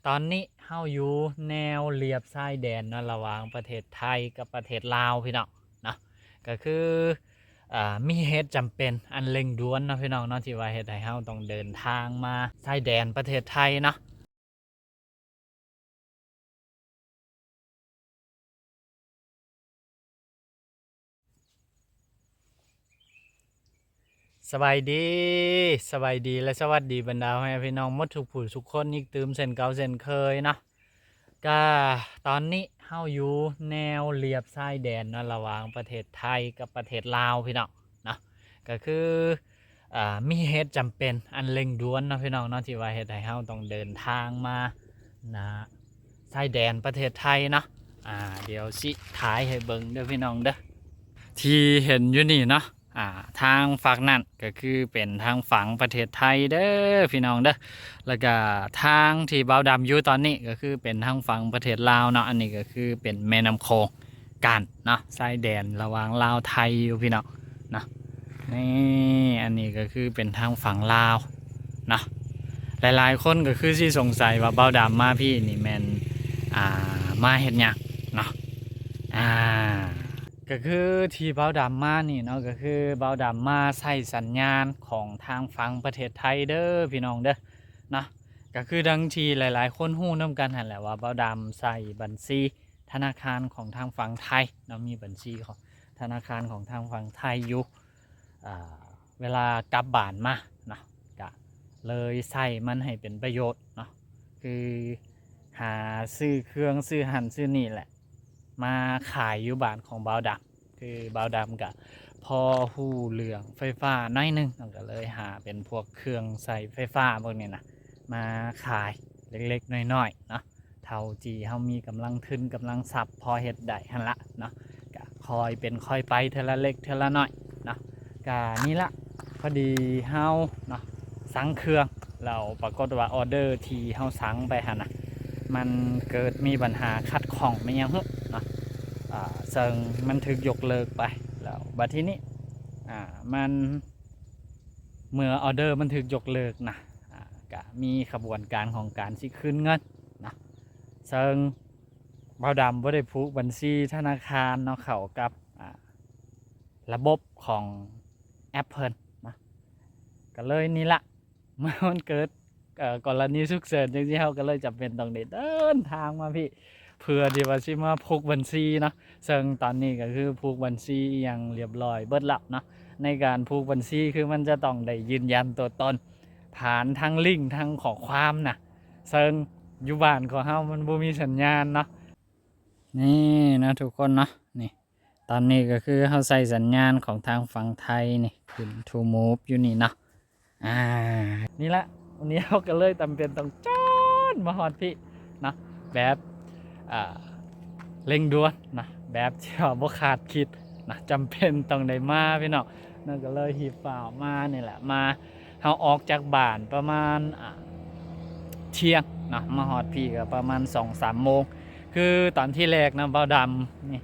ຕອນນີ້ເຮົາຢູ່ແນວລຽບຊາຍແດນເນາະ ລະຫວ່າງປະເທດໄທກັບປະເທດລາວພີ່ນ້ອງເນາະ. ກະຄື ເອີ ມີເຫດຈຳເປັນອັນເລັ່ງດ່ວນເນາະພີ່ນ້ອງເນາະ ທີ່ວ່າເຮັດໃຫ້ເຮົາຕ້ອງເດີນທາງມາຊາຍແດນປະເທດໄທເນາະ. ສະບາຍດີ ສະບາຍດີ ແລະ ສະຫວັດດີບັນດາພໍ່ແມ່ພີ່ນ້ອງໝົດທຸກຜູ້ທຸກຄົນອີກຕື່ມເຊັ່ນເກົ່າເຊັ່ນເຄີຍເນາະ. ກະຕອນນີ້ເຮົາຢູ່ແນວລຽບຊາຍແດນເນາະ ລະຫວ່າງປະເທດໄທກັບປະເທດລາວພີ່ນ້ອງເນາະ. ກະຄື ເອີ ມີເຫດຈຳເປັນອັນເລັ່ງດ່ວນເນາະພີ່ນ້ອງເນາະ ທີ່ວ່າເຮັດໃຫ້ເຮົາຕ້ອງເດີນທາງມາ ນະ ຊາຍແດນປະເທດໄທເນາະ. ອາ ດຽວຊິຖ່າຍໃຫ້ເບິ່ງເດີພີ່ນ້ອງເດີ ທີ່ເຫັນຢູ່ນີ້ເນາະ. ອາ ທາງຝັ່ງນັ້ນກະຄືເປັນທາງຝັ່ງປະເທດໄທເດີພີ່ນ້ອງເດີ ແລ້ວກະທາງທີ່ບ່າວດຳຢູ່ຕອນນີ້ກະຄືເປັນທາງຝັ່ງປະເທດລາວເນາະ. ອັນນີ້ກະຄືເປັນແມ່ນ້ຳໂຂງ ກັນເນາະ ຊາຍແດນລະຫວ່າງລາວໄທຢູ່ພີ່ນ້ອງເນາະ. ນີ້ ອັນນີ້ກະຄືເປັນທາງຝັ່ງລາວເນາະ. ຫຼາຍໆຄົນກະຄືຊິສົງໄສວ່າບ່າວດຳມາພີ້ນີ້ແມ່ນ ອາ ມາເຮັດຫຍັງເນາະ. ອາ ກະຄືທີ່ບ່າວດຳມານີ້ເນາະ ກະຄືບ່າວດຳມາໃຊ້ສັນຍານຂອງທາງຝັ່ງປະເທດໄທເດີພີ່ນ້ອງເດີເນາະ. ກະຄືດັ່ງທີ່ຫຼາຍໆຄົນຮູ້ນຳກັນຫັ້ນແຫຼະວ່າບ່າວດຳໃຊ້ບັນຊີ ທະນາຄານຂອງທາງຝັ່ງໄທເນາະ ມີບັນຊີຂອງທະນາຄານຂອງທາງຝັ່ງໄທຢູ່. ອາ ເວລາກັບບ້ານມາເນາະ ກະເລີຍໃຊ້ມັນໃຫ້ເປັນປະໂຫຍດເນາະ ຄືຫາຊື້ເຄື່ອງຊື້ຫັ້ນຊື້ນີ້ແຫຼະ ມາຂາຍຢູ່ບ້ານຂອງບ່າວດຳ. ຄືບ່າວດຳກະພໍຮູ້ເລື່ອງໄຟຟ້າໜ້ອຍໜຶ່ງເນາະ ກະເລີຍຫາເປັນພວກເຄື່ອງໃຊ້ໄຟຟ້າພວກນີ້ນະ ມາຂາຍເລັກໆນ້ອຍໆເນາະ. ເທົ່າທີ່ເຮົາມີກຳລັງທຶນກຳລັງຊັບພໍເຮັດໄດ້ຫັ້ນລະເນາະ ກະຄ່ອຍເປັນຄ່ອຍໄປເທື່ອລະເລັກເທື່ອລະນ້ອຍເນາະ. ກະນີ້ລະ ພໍດີເຮົາເນາະ ສັ່ງເຄື່ອງ ແລ້ວປາກົດວ່າອໍເດີທີ່ເຮົາສັ່ງໄປຫັ້ນນະ ມັນເກີດມີບັນຫາຂັດຂ້ອງແມ່ນຫຍັງຫຸເນາະ ອາ ເຊິ່ງມັນຖືກຍົກເລີກໄປ. ແລ້ວບັດທີນີ້ ອາ ມັນ ເມື່ອອໍເດີມັນຖືກຍົກເລີກນະ ອາ ກະມີຂະບວນການຂອງການຊິຄືນເງິນນະ ເຊິ່ງບ່າວດຳບໍ່ໄດ້ຜູກບັນຊີທະນາຄານເນາະ ເຂົ້າກັບ ອາ ລະບົບຂອງແອັບເພິ່ນນະ. ກະເລີຍນີ້ລະ ເມື່ອມັນເກີດ ເອີ ກໍລະນີສຸກເສີນຈັ່ງຊີ້ ເຮົາກໍເລີຍຈຳເປັນຕ້ອງໄດ້ເດີນທາງມາພີ້ ເພື່ອທີ່ວ່າຊິມາຜູກບັນຊີເນາະ. ເຊິ່ງຕອນນີ້ກໍຄືຜູກບັນຊີອີ່ຫຍັງລຽບລ້ອຍເບິດແລ້ວເນາະ. ໃນການຜູກບັນຊີຄືມັນຈະຕ້ອງໄດ້ຢືນຢັນຕົວຕົນຜ່ານທາງລິ້ງທາງຂໍ້ຄວາມນະ ເຊິ່ງຢູ່ບ້ານຂອງເຮົາມັນບໍ່ມີສັນຍານເນາະ. ນີ້ເນາະທຸກຄົນເນາະ ນີ້ ຕອນນີ້ກໍຄືເຮົາໃຊ້ສັນຍານຂອງທາງຝັ່ງໄທນີ້ ຂຶ້ນທູມູບຢູ່ນີ້ເນາະ. ອາ ນີ້ລະ ວັນນີ້ເຮົາກໍເລີຍຈຳເປັນຕ້ອງຈອດມາຮອດພີ້ເນາະ ແບບ ອາ ເລັ່ງດ່ວນເນາະ ແບບທີ່ວ່າບໍ່ຄາດຄິດເນາະ ຈຳເປັນຕ້ອງໄດ້ມາພີ່ນ້ອງເນາະ. ກໍເລີຍຮີບຟ້າວມານີ້ແຫຼະ ມາ ເຮົາອອກຈາກບ້ານປະມານ ອາ ທ່ຽງເນາະ ມາຮອດພີ້ກໍປະມານສອງສາມໂມງ. ຄືຕອນທີແລກນະ ບ່າວດຳນີ້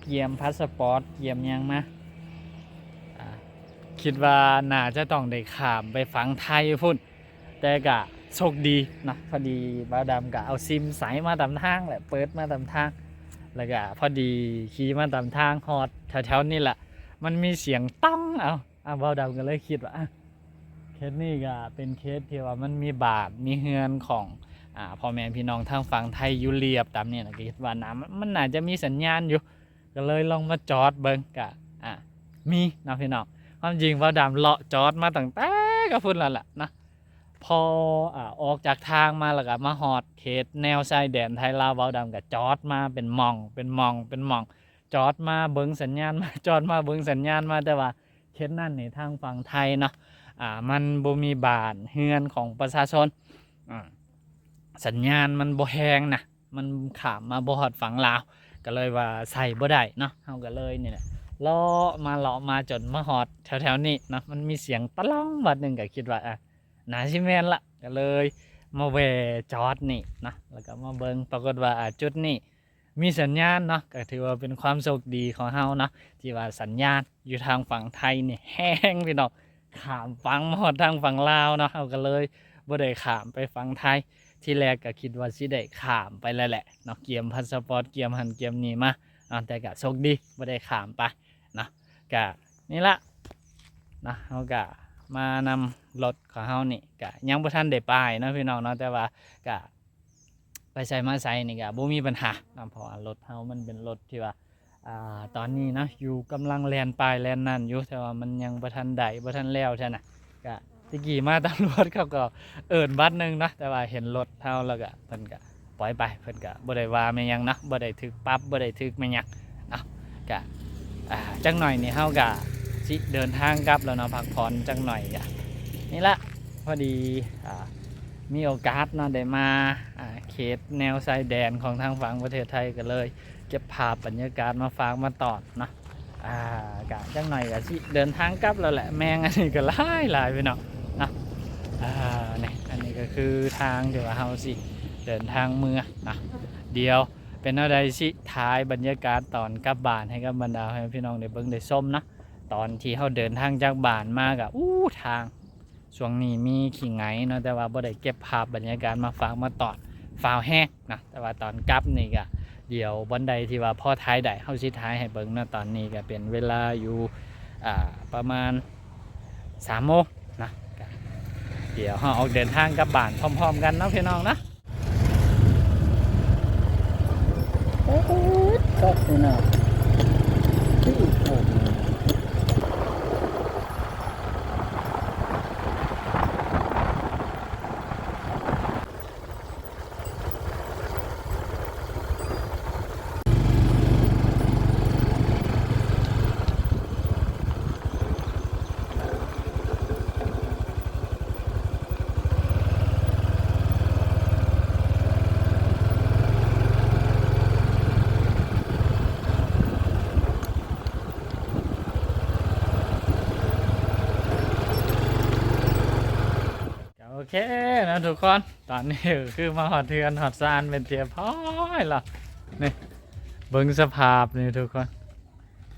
ກຽມພາສະປອດ ກຽມຫຍັງມາ ອາ ຄິດວ່າໜ້າຈະຕ້ອງໄດ້ຂ້າມໄປຝັ່ງໄທພຸ້ນ ແຕ່ກະໂຊກດີເນາະ ພໍດີບ່າວດຳກະເອົາຊິມໃສ່ມາຕາມທາງແຫຼະ ເປີດມາຕາມທາງ ແລ້ວກະພໍດີຂີ່ມາຕາມທາງຮອດແຖວໆນີ້ລະ ມັນມີສຽງຕັງ ເອົາ ອາ ບ່າວດຳກໍເລີຍຄິດວ່າ ອາ ເຂດນີ້ກໍເປັນເຂດທີ່ວ່າມັນມີບ້ານມີເຮືອນຂອງ ອາ ພໍ່ແມ່ພີ່ນ້ອງທາງຝັ່ງໄທຢູ່ລຽບຕາມນີ້ນະ ກໍຄິດວ່າໜ້າ ມັນໜ້າຈະມີສັນຍານຢູ່ ກໍເລີຍລອງມາຈອດເບິ່ງ ກະ ອາ ມີເນາະພີ່ນ້ອງ. ຄວາມຈິງບ່າວດຳເລາະຈອດມາຕັ້ງແຕ່ກະພຸ້ນແລ້ວລະເນາະ ພໍ ອາ ອອກຈາກທາງມາແລ້ວກະມາຮອດເຂດແນວຊາຍແດນໄທລາວ ບ່າວດຳກະຈອດມາເປັນໝ່ອງ ເປັນໝ່ອງ ເປັນໝ່ອງ ຈອດມາເບິ່ງສັນຍານມາ ຈອດມາເບິ່ງສັນຍານມາ ແຕ່ວ່າເຂດນັ້ນນີ້ທາງຝັ່ງໄທເນາະ ອາ ມັນບໍ່ມີບ້ານເຮືອນຂອງປະຊາຊົນ ອາ ສັນຍານມັນບໍ່ແຮງນະ ມັນຂ້າມມາບໍ່ຮອດຝັ່ງລາວ ກໍເລີຍວ່າໃຊ້ບໍ່ໄດ້ເນາະ. ເຮົາກໍເລີຍນີ້ແຫຼະ ເລາະມາເລາະມາຈົນມາຮອດແຖວໆນີ້ເນາະ ມັນມີສຽງຕະຫຼອງບາດໜຶ່ງ ກໍຄິດວ່າ ອາ ໜ້າຊິແມ່ນລະ ກໍເລີຍມາແວ່ຈອດນີ້ເນາະ ແລ້ວກໍມາເບິ່ງ ປາກົດວ່າ ອາ ຈຸດນີ້ ມີສັນຍານເນາະ ກໍຖືວ່າເປັນຄວາມໂຊກດີຂອງເຮົາເນາະ ທີ່ວ່າສັນຍານຢູ່ທາງຝັ່ງໄທນີ້ແຮງພີ່ນ້ອງ ຂ້າມຝັ່ງມາຮອດທາງຝັ່ງລາວເນາະ ເຮົາກໍເລີຍບໍ່ໄດ້ຂ້າມໄປຝັ່ງໄທ. ທີແລກກໍຄິດວ່າຊິໄດ້ຂ້າມໄປແລ້ວແຫຼະເນາະ, ກຽມພາສະປອດ ກຽມຫັ້ນກຽມນີ້ມາເນາະ, ແຕ່ກໍໂຊກດີບໍ່ໄດ້ຂ້າມໄປເນາະ. ກໍນີ້ລະເນາະ, ເຮົາກໍມານຳລົດຂອງເຮົານີ້ ກໍຍັງບໍ່ທັນໄດ້ປ້າຍເນາະພີ່ນ້ອງເນາະ, ແຕ່ວ່າກໍໄປໃສມາໃສນີ້ກໍບໍ່ມີບັນຫາເນາະ, ເພາະວ່າລົດເຮົາມັນເປັນລົດທີ່ວ່າ ອ່າ ຕອນນີ້ເນາະ ຢູ່ກຳລັງແລ່ນປ້າຍແລ່ນນັ້ນຢູ່, ແຕ່ວ່າມັນຍັງບໍ່ທັນໄດ້ ບໍ່ທັນແລ້ວຊັ້ນນະ. ກະແຕ່ກີ້ມາຕຳຫຼວດເຂົາກໍເອີ້ນບາດໜຶ່ງເນາະ, ແຕ່ວ່າເຫັນລົດເຮົາແລ້ວກະເພິ່ນກະປ່ອຍໄປ, ເພິ່ນກະບໍ່ໄດ້ວ່າແມ່ນຫຍັງເນາະ, ບໍ່ໄດ້ຖືກປັບ ບໍ່ໄດ້ຖືກແມ່ນຫຍັງເນາະ. ກະ ອ່າ ຈັກໜ້ອຍນີ້ເຮົາກະຊິເດີນທາງກັບແລ້ວເນາະ, ພັກຜ່ອນຈັກໜ້ອຍ. ກະນີ້ລະ ພໍດີ ອ່າ ມີໂອກາດເນາະ ໄດ້ມາ ອ່າ ເຂດແນວຊາຍແດນຂອງທາງຝັ່ງປະເທດໄທ ກໍເລີຍ ເກັບພາບບັນຍາກາດມາຝາກມາຕ້ອນເນາະ. ອ່າ ກະຈັກໜ້ອຍກະຊິເດີນທາງກັບແລ້ວແຫຼະ, ແມງອັນນີ້ກໍຫຼາຍໆ ພີ່ນ້ອງເນາະ. ອ່າ ນີ້ ອັນນີ້ກໍຄືທາງທີ່ວ່າເຮົາຊິເດີນທາງເມືອເນາະ. ດຽວເປັນແນວໃດຊິຖ່າຍບັນຍາກາດຕອນກັບບ້ານໃຫ້ກັບບັນດາໃຫ້ພີ່ນ້ອງໄດ້ເບິ່ງໄດ້ຊົມເນາະ. ຕອນທີ່ເຮົາເດີນທາງຈາກບ້ານມາກະ ອູ້ ທາງ ຊ່ວງນີ້ມີຂີ້ໄຫງເນາະ, ແຕ່ວ່າບໍ່ໄດ້ເກັບພາບບັນຍາກາດມາຝາກມາຕ້ອນ, ຟ້າວແຮງເນາະ. ແຕ່ວ່າຕອນກັບນີ້ກະ ດຽວບ່ອນໃດທີ່ວ່າພໍຖ່າຍໄດ້ ເຮົາຊິຖ່າຍໃຫ້ເບິ່ງເນາະ. ຕອນນີ້ກະເປັນເວລາຢູ່ ອ່າ ປະມານສາມໂມງເນາະ, ກະ ດຽວເຮົາອອກເດີນທາງກັບບ້ານພ້ອມໆ ກັນເນາະ ພີ່ນ້ອງເນາະ. ໂອ້ໂຫ ຄັກຢູ່ນະ ຄືອີກໂຕໜຶ່ງ. ໂອເຄເນາະທຸກຄົນ, ຕອນນີ້ກໍຄືມາຮອດເຮືອນຮອດຊານເປັນທີ່ຮຽບຮ້ອຍແລ້ວ. ນີ້ ເບິ່ງສະພາບນີ້ທຸກຄົນ.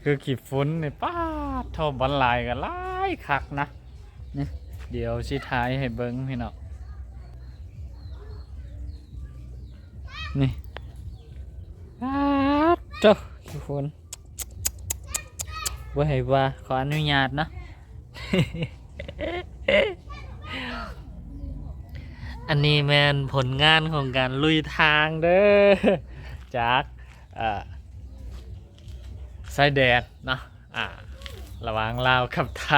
ຄືຂີ້ຝຸ່ນນີ້ ປາດໂທ້ ບ່ອນຫຼາຍກໍຫຼາຍຄັກນະ. ນີ້ ດຽວຊິຖ່າຍໃຫ້ເບິ່ງພີ່ນ້ອງ. ນີ້ ປາດໂທ້ ຂີ້ຝຸ່ນ ບໍ່ໃຫ້ວ່າ ຂໍອະນຸຍາດເນາະ. ອັນນີ້ແມ່ນຜົນງານຂອງການລຸຍທາງເດີ ຈາກ ເອີ ຊາຍແດນເນາະ ອ່າ ລະຫວ່າງລາວກັບໄທ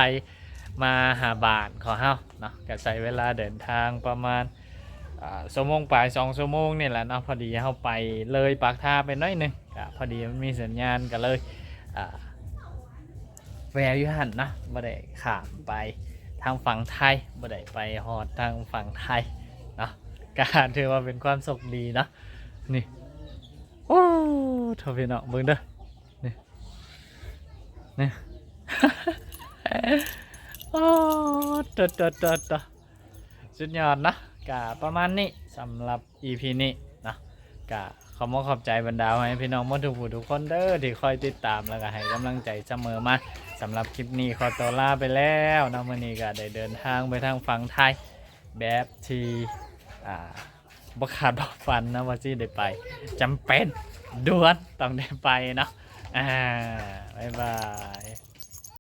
ມາຫາບ້ານຂອງເຮົາເນາະ, ກະໃຊ້ເວລາເດີນທາງປະມານ ອ່າ ຊົ່ວໂມງປາຍ ສອງຊົ່ວໂມງນີ້ແຫຼະເນາະ. ພໍດີເຮົາໄປເລີຍປາກທາໄປໜ້ອຍໜຶ່ງ ກະພໍດີມັນມີສັນຍານ ກະເລີຍ ອ່າ ແວ່ຢູ່ຫັ້ນເນາະ, ບໍ່ໄດ້ຂ້າມໄປທາງຝັ່ງໄທ ບໍ່ໄດ້ໄປຮອດທາງຝັ່ງໄທເນາະ, ກະຖືວ່າເປັນຄວາມໂຊກດີເນາະ. ນີ້ ໂອ້ ໂທ້ ພີ່ນ້ອງ ເບິ່ງເດີ ນີ້ ນີ້ ໂອ້ ໂຕະ ໂຕະ ໂຕະ ໂຕະ ສຸດຍອດເນາະ. ກະປະມານນີ້ສຳລັບອີພີນີ້ເນາະ, ກະຂໍຂອບໃຈບັນດາພໍ່ແມ່ພີ່ນ້ອງໝົດທຸກຜູ້ທຸກຄົນເດີ ທີ່ຄອຍຕິດຕາມ ແລ້ວກະໃຫ້ກຳລັງໃຈສະເໝີມາ. ສຳລັບຄລິບນີ້ຂໍຕົວລາໄປແລ້ວເນາະ, ມື້ນີ້ກະໄດ້ເດີນທາງໄປທາງຝັ່ງໄທ ແບບທີ່ ອ່າ ບໍ່ຄາດບໍ່ຝັນນະວ່າຊິໄດ້ໄປ, ຈຳເປັນດ່ວນຕ້ອງໄດ້ໄປເນາະ. ອ່າ ບາຍບາຍ.